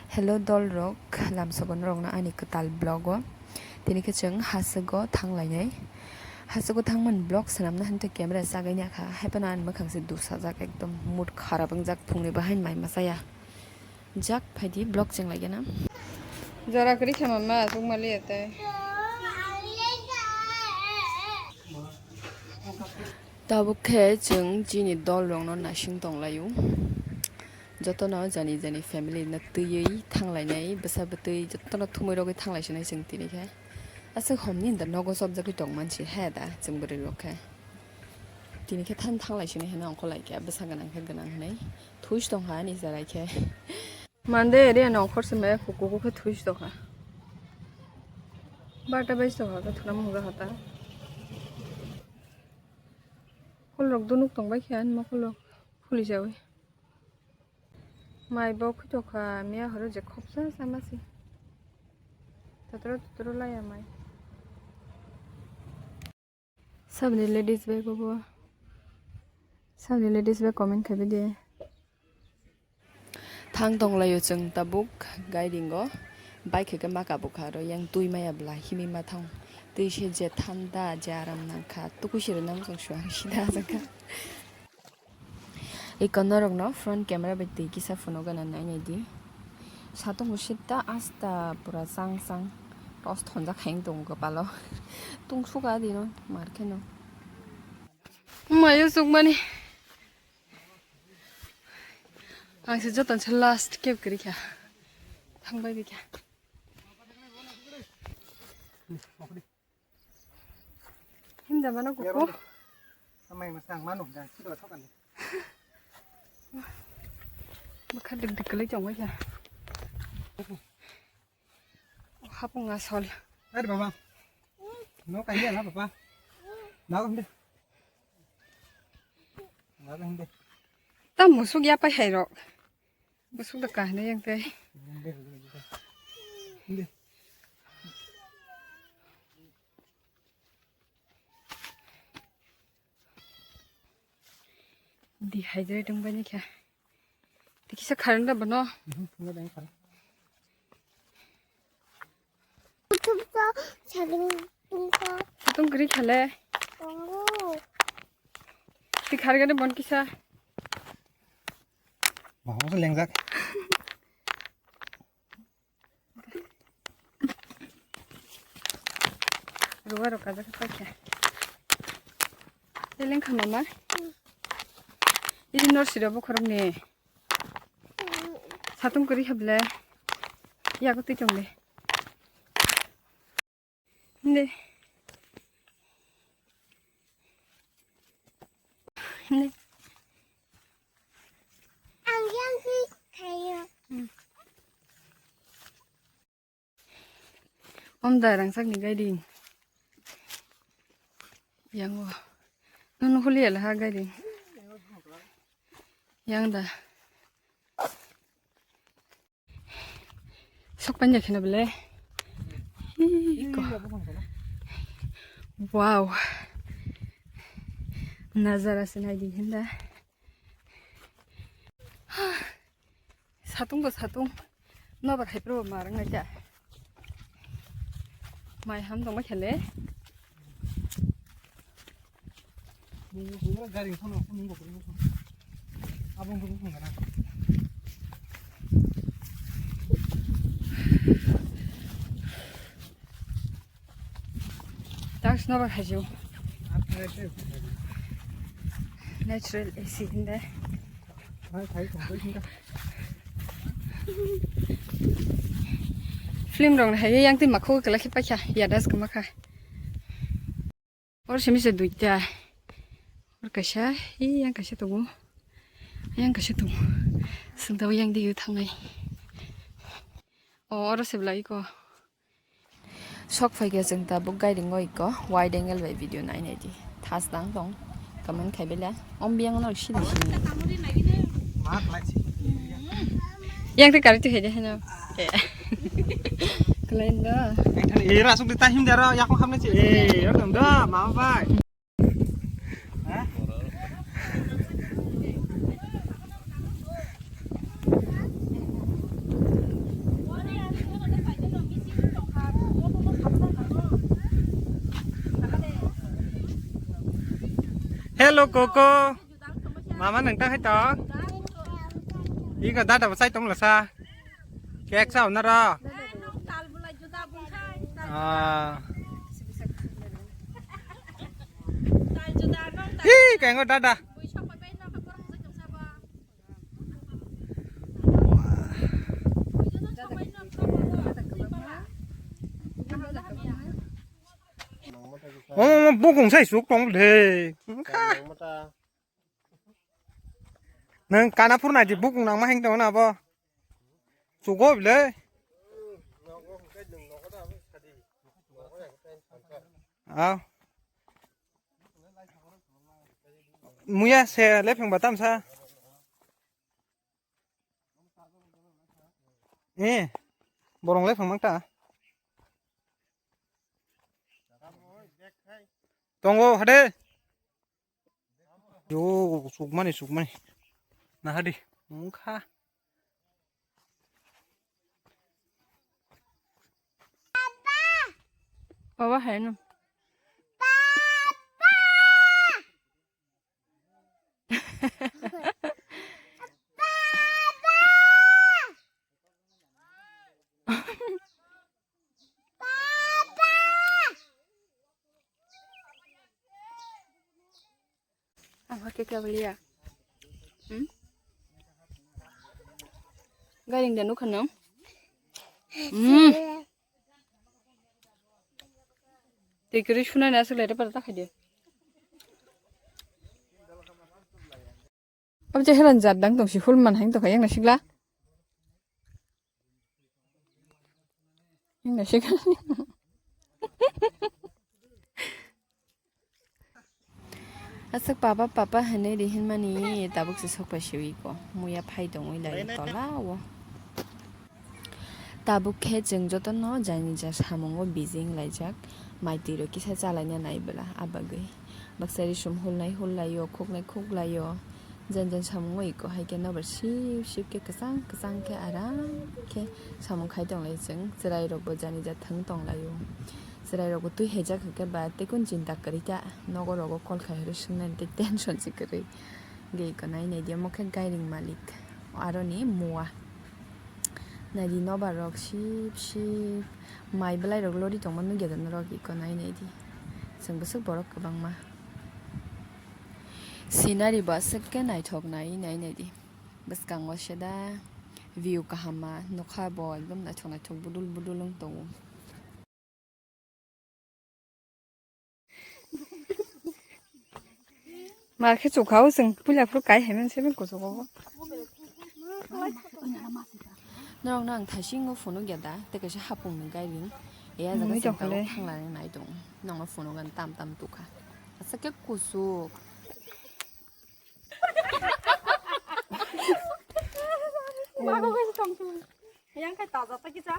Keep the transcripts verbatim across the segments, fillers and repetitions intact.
Hello dolrok, lamsogo norokno ani kwtal vlog o. Tini khe chwng haswgo thanglainai. Haswgo thangmani vlog swnamna hwn tei camera chagaini akha, haiphano ani mwkhang se dusajak, ekdom mood kharap wngjak, phungni bahain mai machaya. Jak phaidi vlog chenglaigena. Jora kwrwi khe mama, chukmali tei. Tabuk khe chwng chini dolrokno naising tonglaio. Jotono jani jani family no twiwi thanglainai, bwsa bwtwi jotono thumui rogwi thanglaisinai chwng tini khe. Aswk homni da nogo chopjagwi tongmansi he da chwng bwrwi rok khe. Tini khe than thanglaisinai hwnwi ongkhorlaikha, bwsa gwnang khe gwnang hwnwi thuis tongkha ani chwrai khe. Mande area nongkhor se maya kuku khe thuis tongkha. Barta bai tongkha khe thuna mungja hata. Kolrok dunuk tongbai khe ani mokolrok phuli jawi. Mai bo khwitokha, miya horo je khopsa sama se. Totoro totoro laya mai. Sabni ladies bag bo. Sabni ladies bag comment khai de. Thang tonglaio chwng tabuk gairingo. Bike khe ma kabukha aro yang twi maya bla himi ma thang. Twi se je thanda je aram nangkha. Tukui se rwnang chwng suang sida jangkha. Iko norokno front camera bai twi kisa phunukgana nainai di. Satung bo sita asta pura chang chang. Tos thonjak hai wng tongo kwpalo. Tungsuk a dino mar kheno. Mayo chukmani. Ang se joton se last kep kwrwi kha. Thangbai bi kha. Hinda mano kuku. Amai masang mano da sito thokan. Bwkha dik dik kwlai tongbai kha. Hapung asol. Ari baba. No kaya la baba. Nago hinde. Nago hinde. Ta musuk ya pai hai rok. Musuk da kahne yang tai. Hinde. Hinde. Dehydrate wngbaini khe. Tikisa kharang da bono. Mhm, wngkha dai kharang. Satung tungkha. Satung kwrwi khale. Tongo. Ti khargani bon kisa. Bahasa lengjak. Ruwa rok kajak khe paikha. Eleng kha mama. Ini nor sira bokhorok ni. Satung kwrwi kha ble. Yago twi tong le. Hindi. Hindi. Ang yang khi khayo. Hmm. Om da rangchak ni gaiding. Yang o. Nunu huli ala ha gaiding. Yang da. Sok panja khena bele. Ih, ko. Wow. Nazara se nai di henda. Satung bo satung. Nobar hai pro marang nai ta. Mai ham dong ma khele. Gari kono kono bo kono. Abang kono kono kana. Thanks no ba khaju. Natural A C hinde. Film rok hai yang twi makho kala khe paikha yadas kama kha. Or simi se duita. Or kaisa, yang kaisa tongo. Yang kaisa tongo. Sengdao yang diyo thangnai. O oro se belai ko. Sok phaikhe chwng tabuk gairingo iko wide angle bai video nainai di. Thas dang tong. Comment khai bela. Om biyang no sidi sini. Yang te kari tu hede heno. Kelain do. Era asuk di tahim dara yakung hamne chi. Eh, yakung do, mama bai. Ha? Koko, mama nang tang hai to. Iko dada bo sai tong lasa. Kek sa na ro. Ah. Hi, kengo dada. Mama, mama, bukung sai suk tong le. Nang kana phur nai di bukung nang ma heng tong na bo. Sugo bile. Ah. Muya se le pheng batam sa. Eh. Borong le pheng mang ta. Tongo hade. Yo, sukmani, sukmani. Nahadi, wngkha. Baba, hai no. Ang hake kya baliya. Hmm? Garing da nukha no. Hmm. Tei kwrwi sunai na swk lai da para ta khai de. Abo je heran jat dang tong si hul man hain tong kha yang na sikla. Yang na sikla. Aswk papa papa hinwi rihinmani tabuk se sokpai siwi ko muya phai tongwi lai tola o. Tabuk khe chwng jotono jani ja samungo busy wng laijak, mai twi rok kisa chalaina nai bwla a bagwi. Baksa risum hulnai hullaio, khuknai khuklaio, jan jan samungo iko hai khe nobar sip sip khe kwchang kwchang khe aram khe samung khai tong lai chwng, chwrai rok bo jani ja thwng tong laio. Chwrai rok bo twi haijak hwnkhe ba tei kunu chinta kwrwi ta, nogo rogo call khai hwrwi swngnani tei tension se kwrwi. Ge iko nai nai di omo khe gairing malik aroni mua. Naidi nobar rok sip sip mai bwlai rok lori tongma nugya da norok iko nai nai di. Chwng bwswk borok kwbangma. Scenery bo aswk khe naithok nai nai nai di. Bwskango seda view kaham ma nokha bo ekdom naithok naithok budul budul wng tongo. Mar khe chukha o chwng puila phuru kai hai mani se bini kuchugo. Norok no ang thaisingo phunuk ya da, tei kaisa hapung ni gairing. Eya jaga chwng tabuk thang lani nai tongo. Nokno phunuk ani tam tam tukha. Aswk khe kuchuk. Mago bai tong tu. Yang kai taja ta kisa.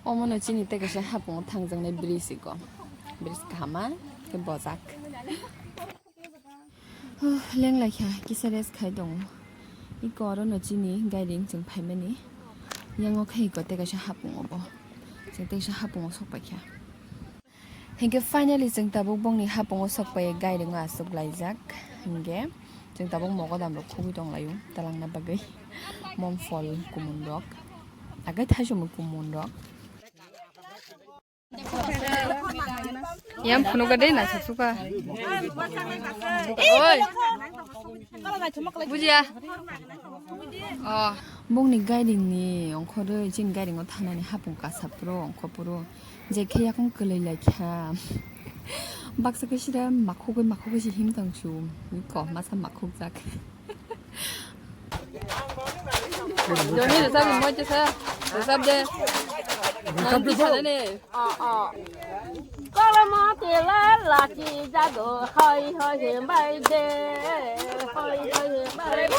Omono chini tei kaisa hapung thangjaknai bridge iko. Bridge kahama khe bojak. Huh, leng lai kha, kisa rest khai tongo. Iko oro no chini gairing chwng phaimani. Yang o khe iko tei kaisa hapung obo. Chwng tei kaisa hapung o sok pai kha. Hinkhe finally chwng tabuk bongni hapungo sokpai gairingo achuk laijak. Hinkhe chwng tabuk mogodam rok khugui tonglaio talangna bagwi. Momphol kumun rok, agai thaisomwi kumun rok. Yang phunukha de naisuk sukha. Oi. Bujiya. Oh. Bongni gairing ni ongkhorwi chini gairing o thanani hapung kasaphuru ongkhorphuru je khe yakung kwlwi lai kha. Baksa khe sida makhugwi makhugwi se him tong su. Ko masa makhukjak. Joni resap ni moi jesa. Resap de. Nang di sana ne. Kolmo tila laki jago hoi hoi he bai de. Hoi hoi he bai de.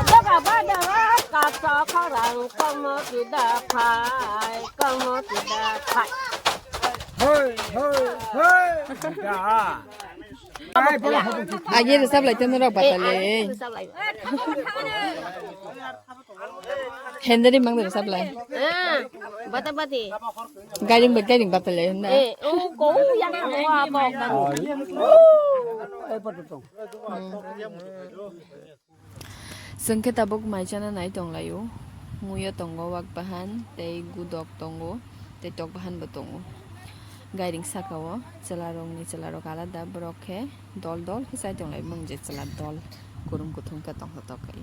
Jaga bada kasa kharang kolmo tida phai. Kolmo tida phai. Hoi hoi hoi. Agi resap lai teno rok batale. Henderi mang resap lai. Bata bati. Gairing bai gairing bata le na. Eh, oh, ko yang ko abo. Chwng khe tabuk mai chana nai tong laio. Muiyo tongo wak bahan, tei gudok tongo, tei tok bahan bo tongo. Gairing saka o chwla rokni chwla rok alada, borok khe dol dol khe chai tong lai mung je chwla dol kurum kuthum khe tong khe tok khe.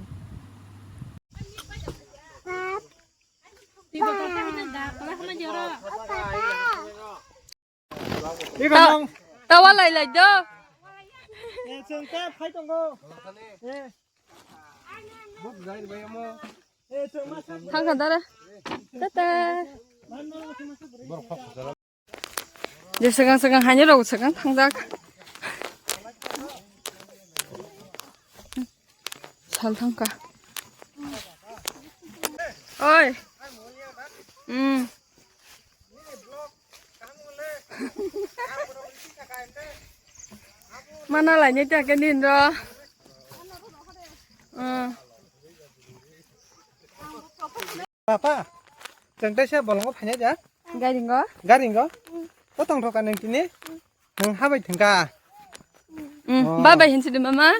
Tawa lai lai do. Thang kha dara. Tata. Je segang segang hanya rok segang thangjak. Sal thangkha. Oi. Hmm. Mana lainai ta ke din ro. Hmm. Papa, chwng teisa bolongo phainai da? Garingo. Garingo? Kotong thoka nang tini? Nang habai thangka? Hmm, oh. Bye bye hinsi de mama.